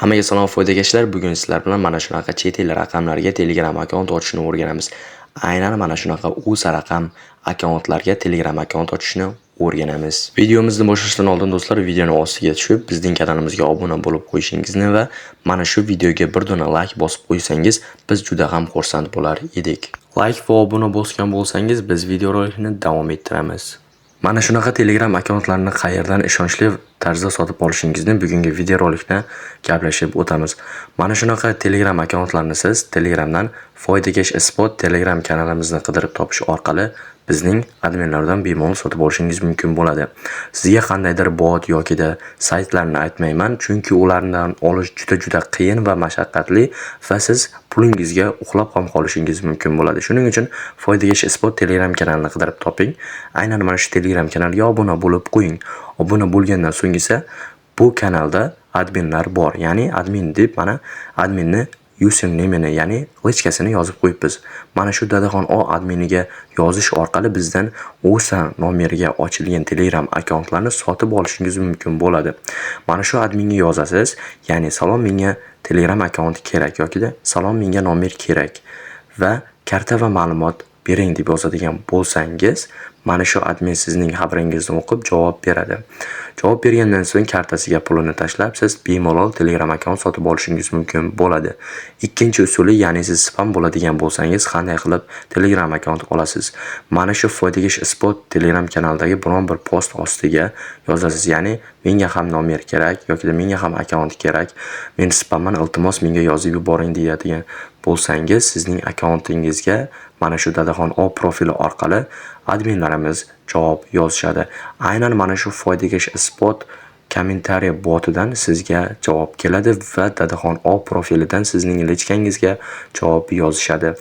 Hammaga salom, foydakashlar. Bugun sizlar bilan mana shunaqa chet el raqamlariga Telegram akkaunt ochishni o'rganamiz. Aynan mana shunaqa USA raqam akkauntlarga Telegram akkaunt ochishni o'rganamiz. Videomizni boshlashdan oldin, do'stlar, videoni ostiga tushib, bizning kanalimizga obuna bo'lib qo'yishingizni va mana shu videoga bir dona like bosib qo'ysangiz, biz juda ham xursand bo'lar edik. Like va obuna bosgan bo'lsangiz, biz videorolikni davom ettiramiz. Mana shunaqa Telegram akkauntlarni qayerdan ishonchli tarzda sotib olishingizni bugungi videorolikda gaplashib o'tamiz. Mana shunaqa Telegram akkauntlarni siz Telegramdan Foydakesh Isbot Telegram kanalimizni qidirib topish orqali bizning adminlardan bemalol sotib olishingiz mumkin bo'ladi. Sizga qandaydir bot yokida saytlarni aytmayman, chunki ulardan olish juda-juda qiyin va mashaqqatli va siz pulingizga uxlab ham qolishingiz mumkin bo'ladi. Shuning uchun Foydakesh Isbot Telegram kanalini qidirib toping. Aynan mana shu Telegram kanaliga obuna bo'lib qo'ying. Obuna bo'lgandan so'ng esa bu kanalda adminlar bor. Ya'ni admin deb mana adminni usernameni, ya'ni личка sini yozib qo'yibmiz. Mana shu Dadaxon O adminiga yozish orqali bizdan USA nomeriga ochilgan Telegram akkauntlarni sotib olishingiz mumkin bo'ladi. Mana shu adminga yozasiz, ya'ni "Salom, menga Telegram akkaunt kerak" yokida "Salom, menga nomer kerak va karta va ma'lumot bering" deb yozadigan bo'lsangiz, mana shu admin sizning xabaringizni o'qib javob beradi. Javob bergandan so'ng kartasiga pulini tashlab, siz bemalol Telegram akkaunt sotib olishingiz mumkin bo'ladi. Ikkinchi usuli, ya'ni siz spam bo'ladigan bo'lsangiz, qanday qilib Telegram akkaunt olasiz? Mana shu Foydakesh Isbot Telegram kanalidagi biron bir post ostiga yozasiz, ya'ni "Menga ham nomer kerak" yoki "Menga ham akkaunt kerak, men spamman, iltimos, menga yozib yuboring" deyadigan bo'lsangiz, sizning akkauntingizga mana shu Dadaxon O profili orqali adminlarimiz javob yozishadi. Aynan mana shu Foydakesh Isbot kommentariy botidan sizga javob keladi va Dadaxon O profilidan sizning личка ngizga javob yozishadi.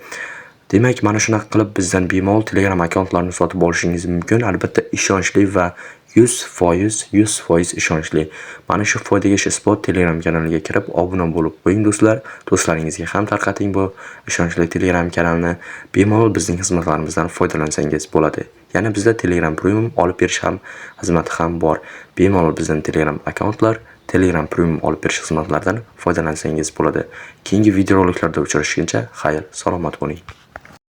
Demak, mana shunaqa qilib bizdan bemalol Telegram akkauntlarni sotib olishingiz mumkin. Albatta, ishonchli va 100%, 100% ishonchli. Mana shu Foydakesh Isbot Telegram kanaliga kirib, obuna bo'lib qo'ying, do'stlar. Do'stlaringizga ham tarqating bu ishonchli Telegram kanalni. Bemalol bizning xizmatlarimizdan foydalansangiz bo'ladi. Yana bizda Telegram Premium olib berish ham xizmati ham bor. Bemalol bizdan Telegram akkauntlar, Telegram Premium olib berish xizmatlaridan foydalansangiz bo'ladi. Keyingi videoroliklarda uchrashguncha xayr, salomat bo'ling.